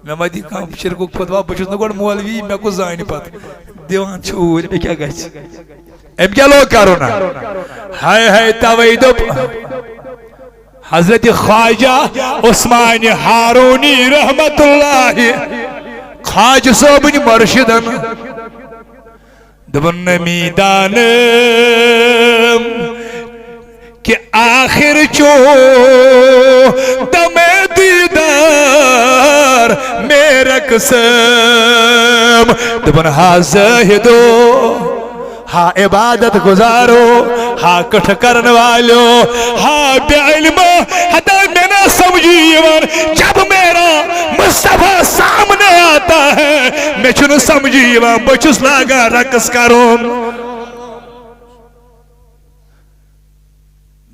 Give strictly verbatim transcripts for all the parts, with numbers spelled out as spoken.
مےٚ ما دی کانٛہہ شرکُک فتوا، بہٕ چھُس نہٕ گۄڈٕ مولوی، مےٚ کُس زانہِ پتہٕ؟ دِوان چھِ اوٗرۍ، مےٚ کیٛاہ گژھِ؟ أمۍ کیٛاہ لوگ کرُن؟ ہاے ہاے، توے دوٚپ حضرت خواجہ عثمان ہارونی رحمت اللہ خواجہ صٲبٕنۍ مرشدن۔ دوٚپُن، نمی دانم کہ آخر چو دم دیدار میرا قسم۔ دوٚپُن، ہا زاہدو، ہا عبادت گزارو، ہا کٹھ کرن والو، ہا بے علمو، ہتا مےٚ نہ سمجھی یِوان، جب میرا مصطفیٰ سامنے آتا ہے، مےٚ چھُنہٕ سمجھی یِوان، بہٕ چھُس لاگان رقص کرُن۔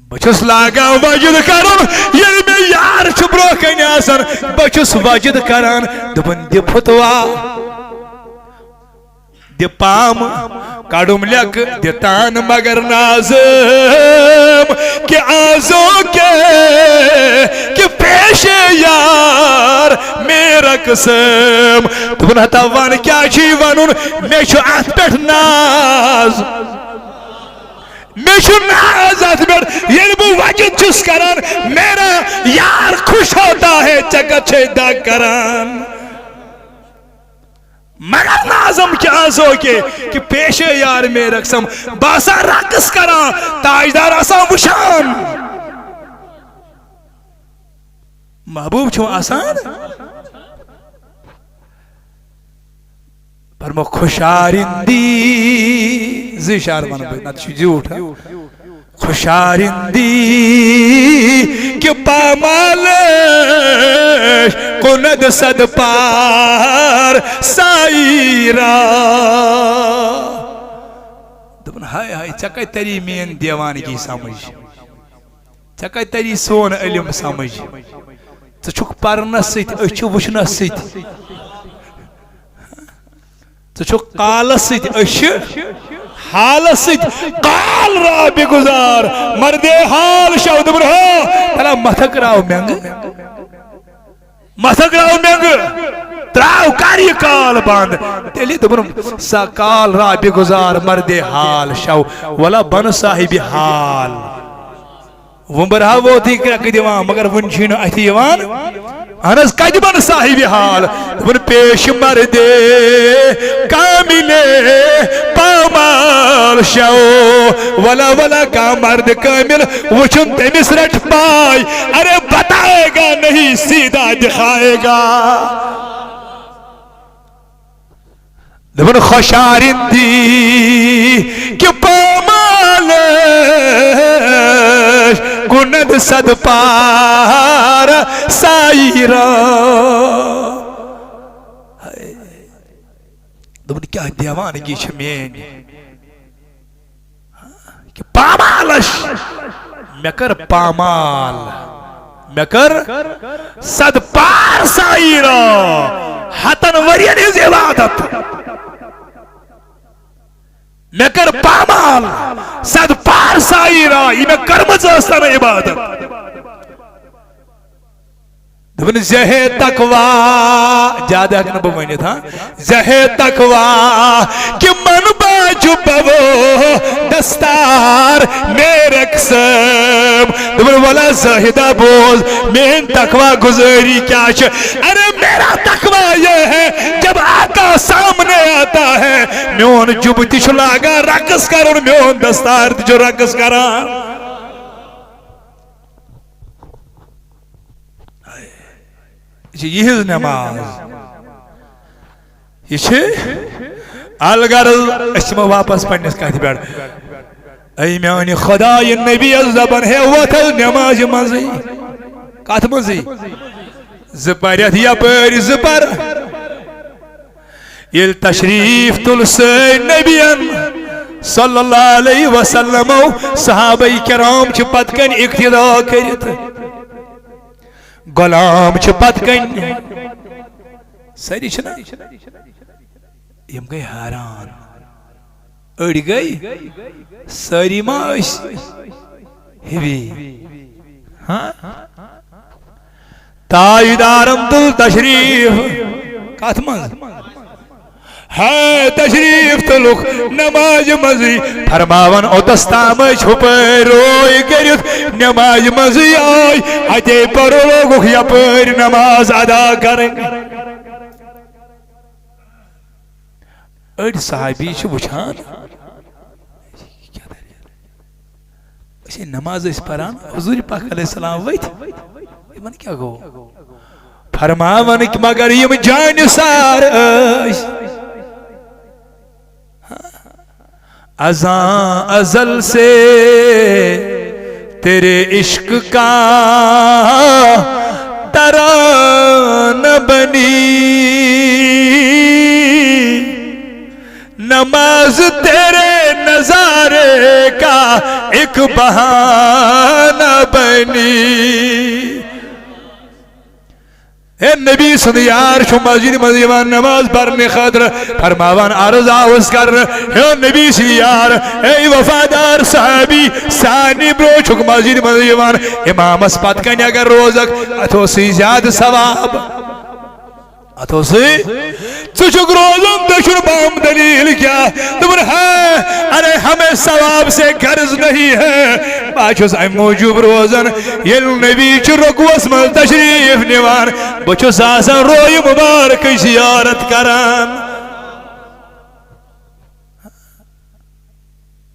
بہٕ چھُس لاگان وجد کرُن، ییٚلہِ مےٚ یار چھُ برونٛہہ کنہِ آسان، بہٕ چھُس وجد کران۔ دوٚپُن، دِ فتوا، دِ پام، کڑُم لیٚکھ، دِ تان، مگر نازم کہ آزو کے کہ پیش یار میرا قسم۔ دوٚپُن، ہتا وَن کیٛاہ چھُے وَنُن، مےٚ چھُ اَتھ پٮ۪ٹھ ناز۔ مےٚ چھُ ناز اَتھ پٮ۪ٹھ، ییٚلہِ بہٕ وجد چھُس کران، میرا یار خوش ہوتا ہے، ژےٚ کتھ چھے دگ کران۔ مگر ناظم کیا آسو کہ، کہ پیش یار میرا قسم، باسان رقص کران، تاجدار آسان وٕچھان۔ محبوب چھُ آسان۔ فرمو خوشارندی، زٕ اشارٕ وَنہٕ بہٕ، نَتہٕ چھُ زیوٗٹھ، ہا؟ خوشارندی کہ پامالش کند صد پار سائی را۔ دوٚپُن، ہاے ہاے، ژےٚ کتہِ تری میٲنۍ دیوانگی سمجھ؟ ژےٚ کتہِ تری سون علم سمجھ؟ ژٕ چھُکھ پرنس سۭتۍ، أسۍ چھِ وٕچھنس سۭتۍ۔ ژٕ چھُکھ قالس سۭتۍ، أسۍ چھِ حالس سۭتۍ۔ قال را بگذار، مردے حال شو۔ دوٚپُن، ہو، تلا متھک راو مینگہٕ۔ متھک راو مینگہٕ۔ تراو کر یہِ قال بند۔ تیٚلہِ دوٚپُن، سا قال را بگذار، مردے حال شو۔ ولا بن صاحب حال۔ وۄنۍ برہا ووتٕے کرٛٮ۪کہٕ دِوان، مگر وُنہِ چھُے نہٕ اَتھِ یِوان۔ اہن حظ، کتہِ بن صاحب حال؟ دوٚپُن، پیش مردِ کاملِ پامال شو۔ ولا ولا کا مرد کامل وٕچھُن، تٔمِس رٹ پاے۔ ارے بتائے گا نہیں، سیدھا دکھائے گا۔ دوٚپُن، خوشارندی کہ پامالش کند صد پار سائی را۔ دوٚپُن، کیٛاہ دیوانگی چھِ میٲنۍ۔ کہ پامالش، مےٚ کٔر پامال، مےٚ کٔر صد پار سائی را، ہتن ؤرین ہٕنٛز عبادت۔ مےٚ کٔر پامال صد پار سائی را، یہِ مےٚ کٔرمٕژ ٲس تَنہٕ عبادت۔ دوٚپُن، زہے تقوا، زیادٕ ہٮ۪کہٕ نہٕ بہٕ ؤنِتھ، ہاں؟ زہے تقوا کہ من باجو بوو دستار میرے قسم۔ دوٚپُن، ولا زاہدہ بوز، میٲنۍ تقوا گُزٲری کیٛاہ چھِ؟ ارے میرا تقوا یہ ہے، جب آقا سامنے آتا ہے، میون جُبہٕ تہِ چھُ لاگان رقص کرُن، میون دستار تہِ چھُ رقص کران۔ یہِ چھِ یِہٕنٛز نماز۔ یہِ چھِ الغرض، أسۍ یِمو واپس پننِس کتھِ پٮ۪ٹھ۔ اے میانہِ خۄدایہِ، نبی یس دپان، ہے وۄتھ حظ نمازِ منٛزٕے۔ کتھ منٛزٕے؟ زٕ پرٮ۪تھ یپٲرۍ زٕ پر۔ ییٚلہِ تشریف تُل سٲنۍ نبین صلی اللہ علیہ وسلمو، صحابہ کرام چھِ پتہٕ کنۍ اقتدا کٔرِتھ، غلام چھِ پتہٕ کنۍ۔ سٲری چھِنہ؟ یِم گٔے حیران۔ أڑۍ گٔے، سٲری ما ٲسۍ ہِوی؟ ہاں؟ تاجدارن تُل تشریف۔ کتھ منٛز؟ ہے تشریف تُلُکھ نمازِ منٛزٕے۔ فرماوان اوتس تام ٲسۍ ہُپٲرۍ روے کٔرِتھ نمازِ منٛزٕے آے، اتے پرو لوگُکھ یپٲرۍ نماز ادا کرٕنۍ۔ أڑۍ صحابی چھِ وٕچھان، أسۍ ہے نماز ٲسۍ پران، حضوٗرِ پاک علیہ السلام ؤتھۍ، یِمن کیٛاہ گوٚو؟ فرماوان کہِ مگر یِم جانہِ سار ٲسۍ۔ ازاں ازل سے تیرے عشق کا ترانہ بنی، نماز تیرے نظارے کا ایک بہانہ بنی۔ اے نبی سُنٛد یار چھُ مسجد منٛز یِوان نماز پرنہٕ خٲطرٕ، فرماوان عرض آوُس کرنہٕ، ہے نبی سٕنٛدۍ یار، اے وفادار صحابی، سانہِ برٛونٛہہ چھُکھ مسجد منٛز یِوان، امامس پتہٕ کنہِ اگر روزکھ، اتھ اوسُے زیادٕ ثواب۔ اتھ اوسُے، ژٕ چھُکھ روزان دٔچھُن بام، دلیل کیٛاہ؟ دوٚپُن، ہاں، ارے ہمیں ثواب سے غرض نہیں ہے، بہٕ چھُس امہِ موٗجوٗب روزان، ییٚلہِ نبی چھُ رکوعس منٛز تشریف نِوان، بہٕ چھُس آسان رویہِ مبارکٕچ زیارت کران۔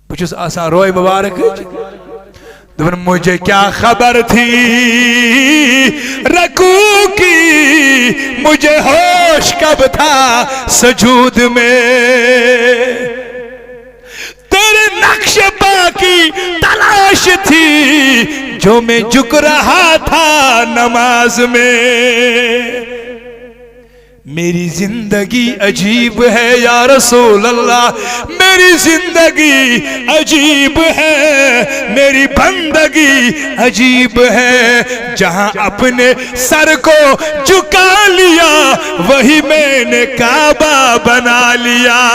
بہٕ چھُس آسان رویہِ مبارکٕچ۔ دوٚپُن، مجھے کیا خبر تھی رکوع کی، مجھے ہوش کب تھا سجود میں۔ تیرے نقش پا کی تلاش تھی، جو میں جھک رہا تھا نماز میں۔ میری زندگی عجیب ہے یا رسول اللہ، میری زندگی عجیب ہے، میری بندگی عجیب ہے، جہاں اپنے سر کو جھکا لیا، وہی میں نے کعبہ بنا لیا۔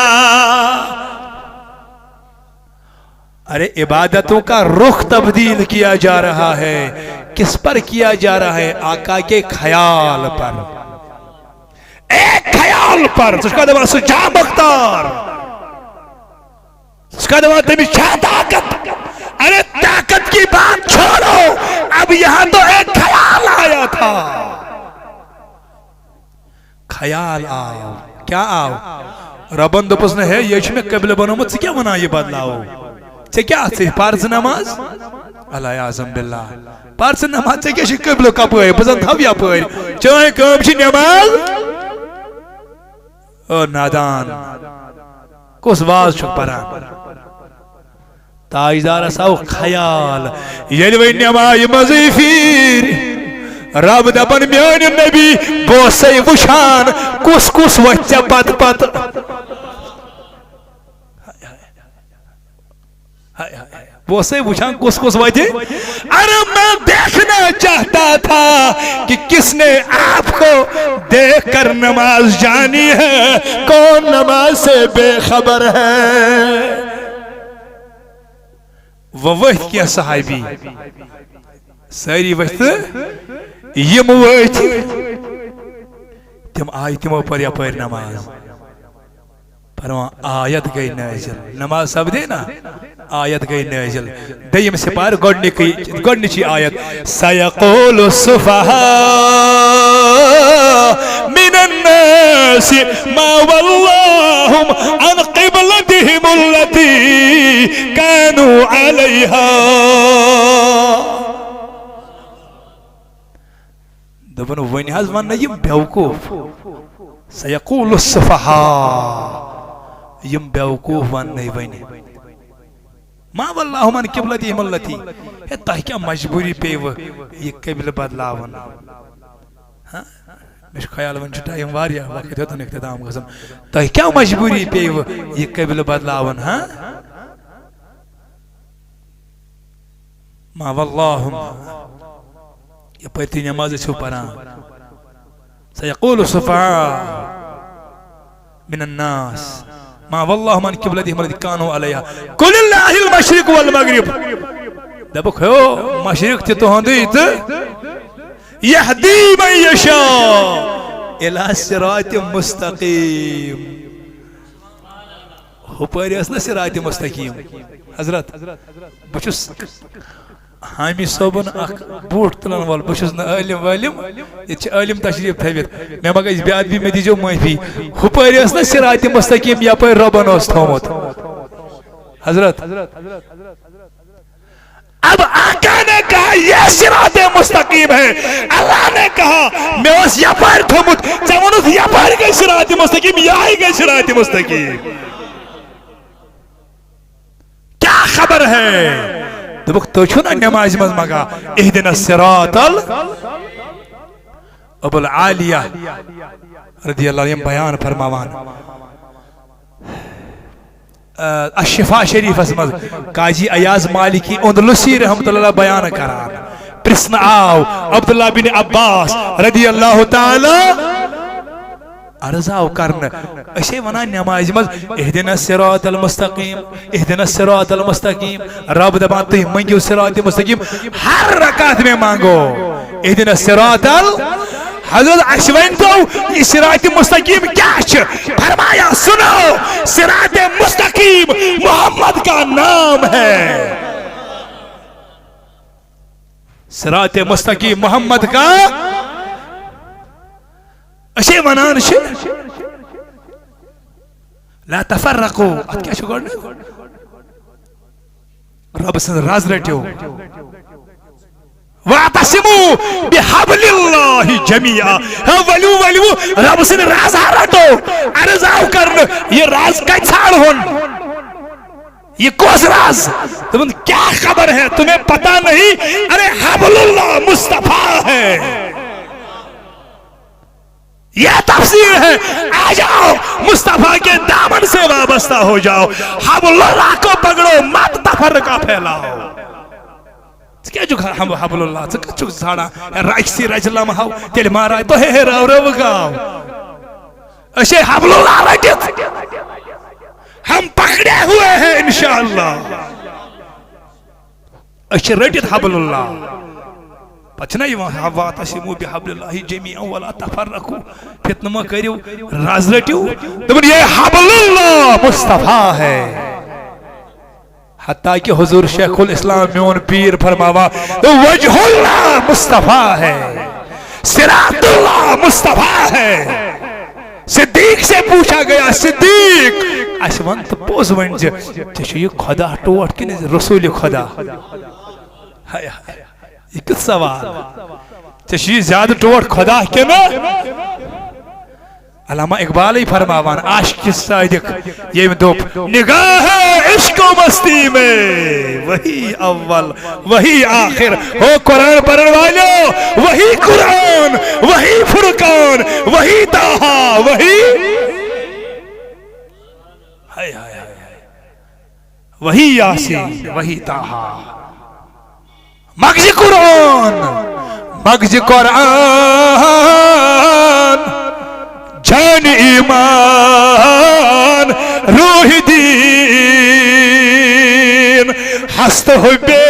ارے، عبادتوں کا رخ تبدیل کیا جا رہا ہے۔ کس پر کیا جا رہا ہے؟ آقا کے خیال پر۔ ایک خیال پر۔ ژٕ چھُکھا دَپان سُہ چھا مختار؟ ژٕ چھُکھا دَپان تٔمِس چھا طاقت؟ ارے، طاقت کی بات چھوڑو، اب یہاں تو ایک خیال آیا تھا۔ خیال آو۔ کیا آو؟ رۄبن دوٚپُس نہٕ، ہے، یہِ چھُ مےٚ قبلہٕ بنومُت، ژٕ کیٛاہ وَنان یہِ بدلاوو؟ ژےٚ کیٛاہ اَتھ سۭتۍ؟ پَر ژٕ نماز۔ العیاذ باللہ۔ پَر ژٕ نماز، ژےٚ کیٛاہ چھُے قبلہٕ کپٲرۍ؟ بہٕ زَن تھاوٕ یپٲرۍ۔ چٲنۍ کٲم چھِ نماز۔ او نادان، کُس واز چھُکھ پران؟ تاجدارس آو خیال، ییٚلہِ وۄنۍ نٮ۪مایہِ منٛزٕے پھیٖرۍ، رب دپان، میٲنۍ نبی، بہٕ اوسَے وٕچھان، کُس کُس وۄتھِ ژےٚ پتہٕ پتہٕ۔ ہاے ہاے۔ بہٕ اوسَے وٕچھان، کُس کُس وۄتھِ۔ ارے میں دیکھنا چاہتا تھا کہ کس نے آپ کو دیکھ کر نماز جانی ہے، کون نماز سے بے خبر ہے۔ وۄنۍ ؤتھۍ کینٛہہ صحابی، سٲری ؤتھۍ تہٕ یِم ؤتھۍ، تِم آیہِ، تِمو پٔر یپٲرۍ نماز۔ فرمان آیت گٔے نٲزِل، نماز سپدے نا، آیت گٔے نٲزِل۔ دوٚیِم سپارٕ گۄڈٕنِکٕے، گۄڈٕنِچی آیت، سیقول السفہاء من الناس ما ولاهم عن قبلتهم التي كانوا عليها۔ دوٚپُن، وۄنۍ حظ وَننہٕ یِم بیوقوٗف، سیقول السفہاء، یِم بیوقوٗف وَننَے وۄنۍ۔ ما ولاهم عن قبلتهم التي، ہے، تۄہہِ کیٛاہ مجبوٗری پیٚیہِ یہِ قبلہٕ بدلاوُن؟ ہاں؟ مےٚ چھُ خیال وۄنۍ چھُ ٹایم واریاہ، وقت ہیوٚتُن اختتام گژھُن۔ تۄہہِ کیٛاہ مجبوٗری پیٚیہِ یہِ قبلہٕ بدلاوُن، ہاں؟ ما ولاهم، یپٲرۍ تُہۍ نماز ٲسِو پران۔ سیقول السفہاء من الناس ما ولاهم عن قبلتهم التي كانوا عليها۔ قل لله المشرق والمغرب۔ دپُکھ، ہو، مشرق تہِ تُہُنٛدُے تہٕ یہدی من یشاء الی صراط مستقیم۔ ہپٲرۍ ٲس نہ صراط مستقیم۔ حضرت، بہٕ چھُس حامی صٲبُن اکھ بوٗٹھ تُلن وول، بہٕ چھُس نہٕ عٲلِم وٲلِم، ییٚتہِ چھِ عٲلِم تشریٖف تھٲوِتھ، مےٚ ما گژھِ بے ادبی، مےٚ دیٖزیو معٲفی۔ ہُپٲرۍ ٲس نہ صراط مستقیم یپٲرۍ رۄبن اوس تھوٚومُت۔ حضرت، اب آقا نے کہا، یہ صراط مستقیم ہے۔ اللہ نے کہا، مےٚ اوس یپٲرۍ تھوٚومُت، ژےٚ ووٚنُتھ یپٲرۍ گٔے صراط مستقیم، یہے گٔے صراط مستقیم۔ کیا خبر ہے؟ دوٚپُکھ، تُہۍ چھِو نا نمازِ منٛز منٛگان، اہدنا الصراط ال-، ابو العالیہ رضی اللہ عنہ یِم بیان فرماوان۔ آ، الشفا شریفس منٛز قاضی ایاز مالکی اندلسی رحمۃ اللہ بیان کران۔ پرژھنہٕ آو عبداللہ بن عباس رضی اللہ تعالی عرض آو کرنہٕ، أسے ونان نمازِ منٛز، اہدنا الصراط المستقیم، اہدنا الصراط المستقیم، رب دپان تُہۍ منٛگِو صراط مستقیم، ہر رکعت میں مانگو اہدنا الصراط ال-، حضرت، اسہِ ؤنۍ تو، یہ صراط مستقیم کیا چھُ؟ فرمایا، سنو، صراط مستقیم محمد کا نام ہے۔ صراط مستقیم محمد کا، أسے ونان چھِ، لا تفرقوا، اتھ کیا چھُ گۄڈٕ؟ رب سٕنٛز رز رٔٹِو۔ واعتصموا بحبل اللہ جمیعا۔ ہے ؤلِو، ؤلِو، رب سٕنٛدِ رز ہا رٹو۔ عرض آو کرنہٕ، یہ رز کتہِ ژھانڈہون؟ یہ کۄس رز؟ تمن کیا خبر ہے، تمہیں پتہ نہیں؟ ارے حبل اللہ مصطفیٰ ہے۔ یہ تفسیر ہے، آ جاؤ، مصطفیٰ کے دامن سے وابستہ ہو جاؤ، حبل اللہ کو پکڑو، مت تفرقہ پھیلاؤ۔ ژٕ کیٛازِ چھُکھ حب-، حبل اللہ؟ ژٕ کَتہِ چھُکھ ژھانڈان؟ ہے، رَچہِ سی رَچہِ لمحاو، تیٚلہِ ما راے تۄہے ہے راو راو گاو۔ أسۍ ہے حبل اللہ رٔٹِتھ، ہم پکڑے ہوئے ہیں انشاءاللہ۔ أسۍ چھِ رٔٹِتھ حبل اللہ۔ پتہٕ چھِنہ یِوان، ہا، واعتصموا بحبل اللہ جمیعا ولا تفرقوا۔ فتنہٕ مہ کٔرِو، رز رٔٹِو۔ دوٚپُن، یہ حبل اللہ مصطفیٰ ہے۔ حتیٰ کہ حضور شیخ الاسلام میون پیر فرماوا، وجہ اللہ مصطفیٰ ہے، صراط اللہ مصطفیٰ ہے۔ صدیق سے پوچھا گیا، صدیق، اسہِ ون تہٕ پوٚز ؤنۍ زِ، ژےٚ چھُ یہِ خدا ٹوٹھ کِنہٕ رسول خدا؟ ہاے ہاے، یہِ کیُتھ سوال؟ ژےٚ چھُ یہِ زیادٕ ٹوٹھ خدا کِنہٕ؟ علامہ اقبالٕے فرماوان، عاشق صادق ییٚمۍ دوٚپ، نگاہ عشق و مستی میں وہی اول وہی آخر۔ ہو قرآن پڑھن والو، وہی قرآن، وہی فرقان، وہی طٰہٰ، وہی، ہائے ہائے ہائے ہائے، وہی یاسین، وہی طٰہٰ۔ مغزِ قرآن، مغزِ قرآن، جان ایمان، روح دین، ہست ہو بے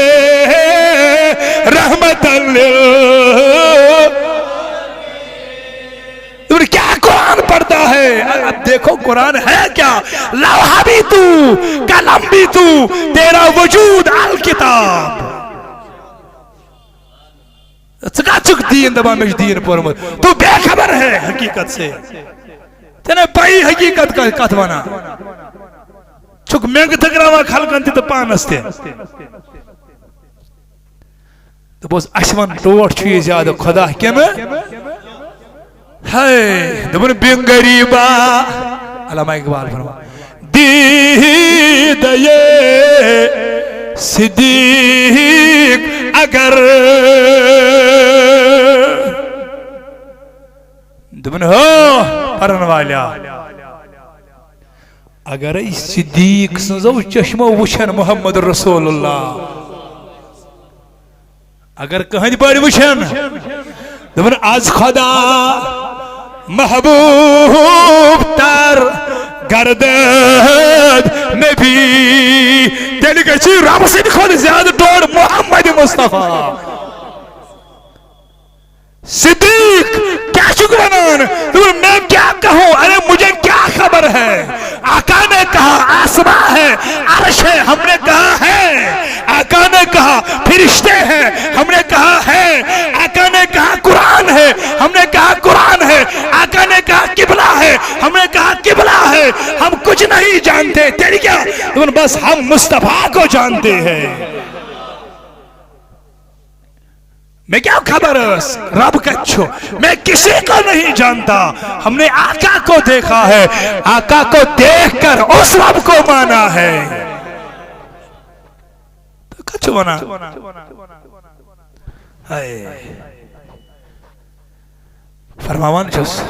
رحمت لل۔ اور کیا قرآن پڑھتا ہے؟ اب دیکھو قرآن ہے کیا؟ لوحہ بھی تو، قلم بھی تو، تیرا وجود الکتاب۔ ژٕ کتھ چھُکھ دیٖن دپان، مےٚ چھُ دیٖن پوٚرمُت؟ تو بے خبر ہے حقیقت سے۔ ژےٚ نے پَیی حقیقت کَتھ، کَتھ وَنان۔ چھُکھ مٮ۪نٛگہٕ تھٔکراوان خلقن تہِ تہٕ پانس تہِ۔ دوٚپُس، اَسہِ وَن، ٹوٹھ چھُ یہِ زیادٕ خۄدا کِنہٕ؟ ہے، دوٚپُن، بِن غریٖبا، علامہ اقبال فرماوان، دیدۂ صدیق اگر۔ دوٚپُن، ہو، پرن والیا، اگرے صدیق سٕنٛزو چشمو وٕچھن محمد رسول اللہ، اگر کٕہٕنٛدِ پٲٹھۍ وٕچھن، دوٚپُن، از خدا محبوب تر گردد نبی، تیٚلہِ گژھِ رۄب سٕنٛدِ کھۄتہٕ زیادٕ ٹوٹھ محمد مصطفیٰ۔ صدیق، کیا چھُکھ ونان؟ دوٚپُن، میں کیا کہوں؟ ارے، مجھے کیا خبر ہے؟ آقا نے کہا آسماں ہے، عرش ہے، ہم نے کہا ہے۔ آقا نے کہا فرشتے ہیں، ہم نے کہا ہے۔ آقا نے کہا قرآن ہے، ہم نے کہا قرآن ہے۔ آقا نے کہا قبلہ ہے، ہم نے کہا قبلہ ہے۔ ہم کچھ نہیں جانتے۔ تیری کیا؟ دوٚپُن، بس ہم مصطفیٰ کو جانتے ہیں۔ میں کیا خبر اس رب کا چھو، میں کسی کو نہیں جانتا۔ ہم نے آقا کو دیکھا ہے، آقا کو دیکھ کر اس رب کو مانا ہے۔ تو کچھ بنا۔ ہائے۔ فرماوان چھس۔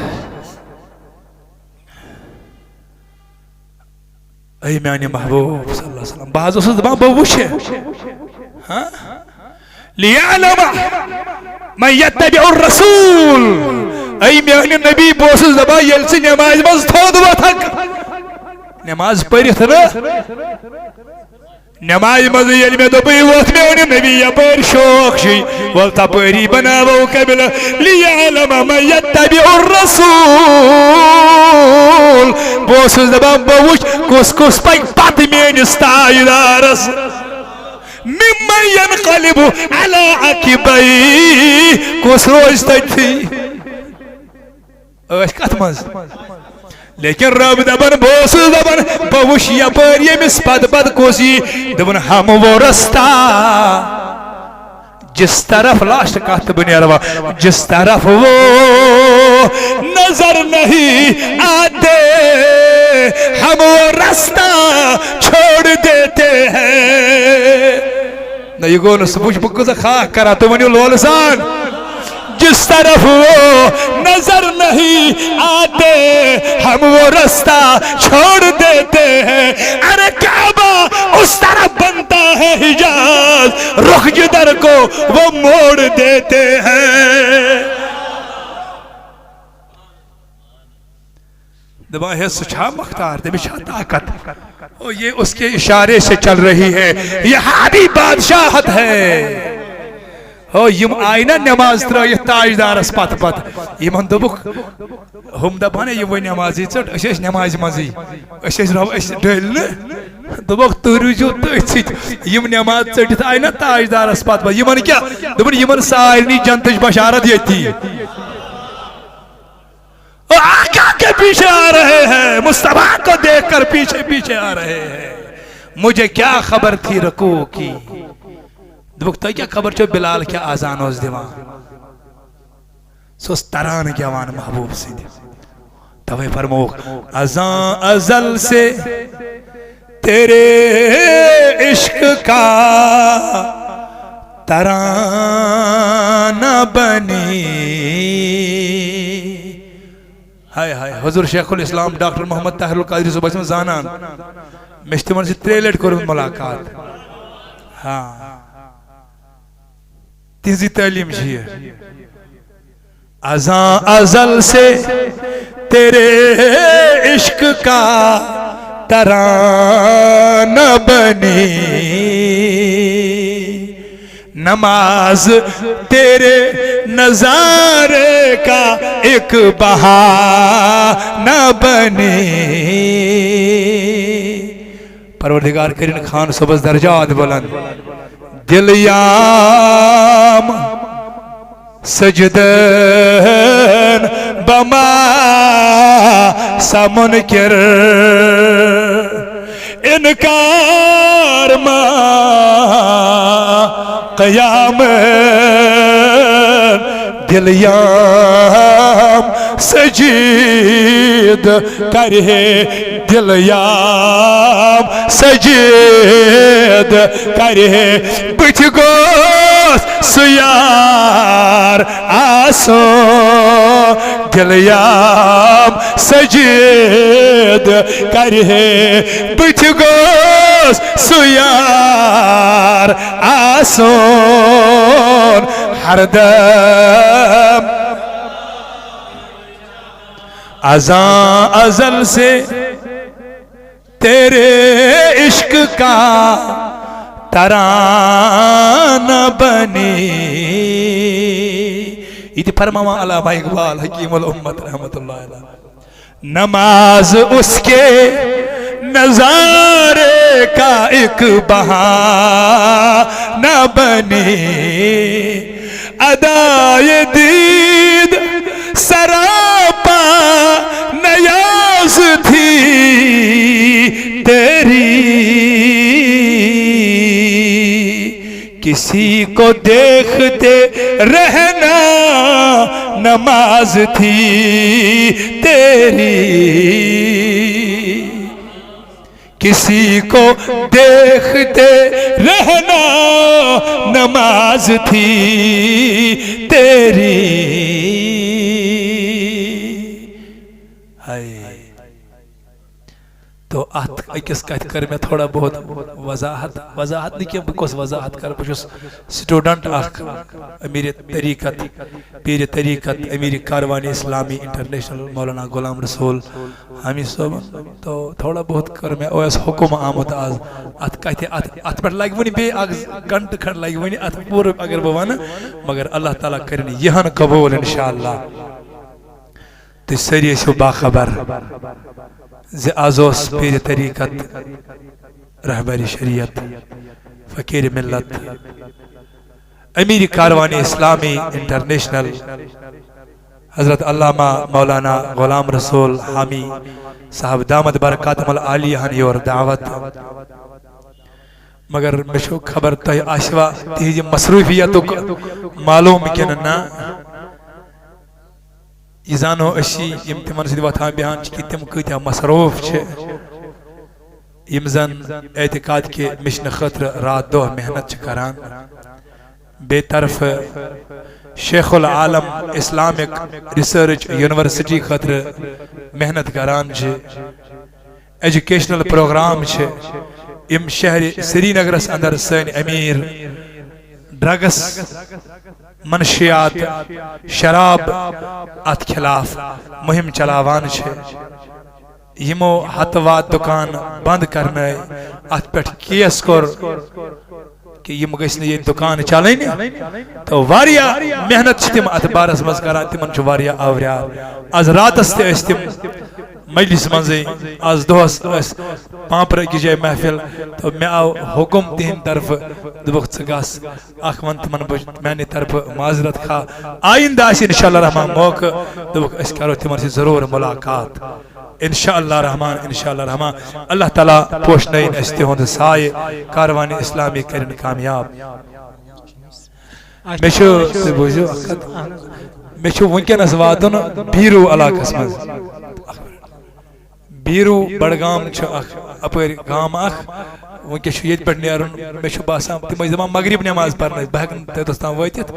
اے میانہِ محبوب صلی اللہ علیہ وسلم، بہٕ حظ اوسُس دپان، بہٕ وٕچھِ۔ ہاں؟ لیعلم من یتبع الرسول۔ اے میانہِ نبی، بہٕ اوسُس دپان، ییٚلہِ ژٕ نمازِ منٛز تھوٚد وۄتھکھ، نماز پٔرِتھ نہٕ، نمازِ منٛز ییٚلہِ مےٚ دوٚپُے، وۄتھ میانہِ نبی یپٲرۍ شوق چھُے، وَل تپٲری بناوو قبلہٕ۔ لیعلم من یتبع الرسول۔ بہٕ اوسُس دپان، بہٕ وٕچھ کُس کُس پکہِ پتہٕ میٲنِس تاجدارس۔ ممن ینقلب علی عقبیہ، کُس روزِ تٔتھی؟ ٲسۍ کتھ منٛز؟ لیکن رب دپان، بہٕ اوسُس دپان، بہٕ وٕچھ یپٲرۍ ییٚمِس پتہٕ پتہٕ کُس یی۔ دوٚپُن، ہم وہ رستہ جس طرف، لاسٹ کتھ تہٕ بہٕ نیرٕ وۄنۍ، جس طرف وہ نظر نہیں آتے، ہم وہ رستہ چھوڑ دیتے ہیں۔ نہ، یہِ گوٚو نہٕ سُہ۔ وٕچھ، بہٕ کۭژاہ خاک کران، تُہۍ ؤنِو لولہٕ سان۔ جس طرف وہ نظر نہیں آتے، ہم وہ رستہ چھوڑ دیتے ہیں۔ ارے کعبہ اس طرف بنتا ہے حجاز، رخ جدھر کو وہ موڑ دیتے ہیں۔ دپان ہے، سُہ چھا مختار، تٔمِس چھا طاقت؟ او، یہ اس کے اشارے سے چل رہی ہے، یہ ہادی بادشاہت ہے۔ او، یم آیہِ نا نماز ترٲیِتھ تاجدارس پتہٕ پتہٕ، یمن دوٚپُکھ، ہُم دپان ہے، یہِ وۄنۍ نمازٕے ژٔٹ، أسۍ ٲسۍ نمازِ منٛزٕے، أسۍ ٲسۍ رۄب، أسۍ ڈٔلۍ نہٕ۔ دوٚپُکھ، تُہۍ روٗزِو تٔتھۍ سۭتۍ۔ یِم نماز ژٔٹِتھ آیہِ نا تاجدارس پتہٕ پتہٕ، یمن کیٛاہ؟ دوٚپُن، یمن سارنٕے جنتٕچ بشارت ییٚتی۔ وہ آقا کے پیچھے آ رہے ہیں، مصطفیٰ کو دیکھ کر پیچھے پیچھے آ رہے ہیں۔ مجھے کیا خبر تھی رکوع کی۔ دوٚپُکھ، تۄہہِ کیٛاہ خبر چھو بلال کیٛاہ اذان اوس دِوان؟ سُہ اوس ترانہٕ گٮ۪وان محبوب سٕنٛدِ۔ توے فرمووُکھ، ازاں ازل سے تیرے عشق کا ترانہ بنی۔ ہائے ہائے، حضور شیخ الاسلام ڈاکٹر محمد طاہر القادری صٲب ٲسۍ مےٚ زانان۔ مےٚ چھِ تِمن سۭتۍ ترٛیٚیہِ لٹہِ کوٚرمُت ملاقات۔ ہاں۔ تِہنٛزٕے تعلیٖم چھِ یہِ۔ ازاں ازل سے تیرے عشق کا ترانہ بنی، نماز تیرے نظارے کا ایک بہانہ بنی۔ پروردگار کرن خان صٲبس درجات بلند۔ دل یام سجدن بما سمنکر، انکار ما قیام۔ دل یام سجید کرے، دل یام سجید کرے، بتھ گوس سیار آسو۔ دل یام سجید کرے، بتھ گوس سیار آسون ہردم۔ ازاں ازل سے تیرے عشق کا ترانہ بنی، یہ تہِ فرماوان علامہ اقبال حکیم الامت رحمت اللہ علیہ۔ نماز اس کے نظارے کا ایک بہانہ بنی، ادائے دید سراپا نیاز تھی تیری، کسی کو دیکھتے رہنا نماز تھی تیری، کسی کو دیکھتے رہنا نماز تھی تیری۔ ہائے۔ تو اتھ أکِس کتھِ کٔر مےٚ تھوڑا بہت وضاحت، وضاحت نہٕ کینٛہہ، بہٕ کۄس وضاحت کرٕ، بہٕ چھُس student اکھ امیر طریقت، پیر طریقت، امیر کاروان اسلامی انٹرنیشنل مولانا غلام رسول حامی صٲبن۔ تو تھوڑا بہت کٔر مےٚ، اوس حکم آمُت آز اتھ کتھِ، اتھ، اتھ پٮ۪ٹھ لگہِ وُنہِ بیٚیہِ اکھ گنٹہٕ کھنڈ لگہِ وُنہِ اتھ پوٗرٕ اگر بہٕ ونہٕ، مگر اللہ تعالیٰ کرِ نہٕ یہِ ہن قبول انشاءاللہ۔ تُہۍ سٲری ٲسِو باخبر زِ از اوس پیٖرِ طریٖقت، رہبرِ شریعت، فقیٖرِ مِلت، امیٖرِ کاروانِ اسلامی انٹرنیشنل حضرت علامہ مولانا غلام رسول حامی صاحب دامت برکاتہم العالیہ ہن یور دعوت۔ مگر مےٚ چھُ خبر تۄہہِ آسِوا تِہنٛزِ مصروٗفیتُک معلوٗم کِنہٕ نہ؟ یہِ زانو أسی یِم تِمن سۭتۍ وۄتھان بیٚہان چھِ کہِ تِم کۭتیٛاہ مصروٗف چھِ، یِم زن اعتقاد کہِ مِشنہٕ خٲطرٕ راتھ دۄہ محنت چھِ کران۔ بیٚیہِ طرفہٕ شیخ العالم اسلامک ریسرچ یونیورسٹی خٲطرٕ محنت کران چھِ۔ ایجوکیشنل پروگرام چھِ، یِم شہرِ سرینگرس اندر سٲنۍ امیر ڈرگس، منشیات، شراب اتھ خلاف مہم چلاوان چھِ۔ یِمو ہتہٕ واد دُکان بند کرنٲے، اتھ پٮ۪ٹھ کیس کوٚر۔ کہ یِم گٔژھۍ نہٕ ییٚتہِ دُکان چلٕنۍ۔ تہٕ واریاہ محنت چھِ تِم اَتھ بارَس منٛز کران، تِمن چھُ واریاہ آوریار۔ آز راتَس تہِ ٲسۍ تِم مجلس منٛزٕے، آز دۄہَس ٲسۍ پانٛپرٕ أکِس جایہِ محفل، تہٕ مےٚ آو حُکُم تِہِنٛدِ طرفہٕ، دوٚپُکھ، "ژٕ گژھ، اَکھ وَن تِمن بہٕ میٛانہِ طرفہٕ معذرت خواہ، آیندٕ آسہِ انشاءاللہ رحمان موقعہٕ، دوٚپُکھ، أسۍ کرو تِمن سۭتۍ ضروٗر مُلاقات۔" انشاءاللہ رحمان، انشاءاللہ رحمان، اللہ تعالیٰ پوشنٲیِن اَسہِ تِہُنٛد سایہِ، کاروانِ اسلامی کٔرِن کامیاب۔ مےٚ چھُ، تُہۍ بوٗزِو اَکھ کَتھ، مےٚ چھُ وٕنکیٚنَس واتُن بیٖروٗ علاقَس منٛز۔ بیٖروٗ بڈگام چھُ اَکھ اَپٲرۍ گام اَکھ، وٕنکیٚس چھُ ییٚتہِ پٮ۪ٹھ نیرُن، مےٚ چھُ باسان تِم ٲسۍ دَپان مغرب نٮ۪ماز پَرنَس، بہٕ ہٮ۪کہٕ نہٕ تَتٮ۪تھ تام وٲتِتھ۔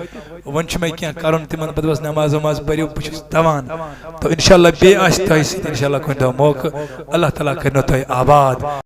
وۄنۍ چھُ مےٚ کینٛہہ کَرُن تِمَن، بہٕ دَپَس نٮ۪ماز وٮ۪ماز پٔرِو، بہٕ چھُس دَوان۔ تو انشاءاللہ بیٚیہِ آسہِ تۄہہِ سۭتۍ انشاءاللہ کُنہِ دۄہ موقعہٕ۔ اللہ تعالیٰ کٔرِنو تۄہہِ آباد۔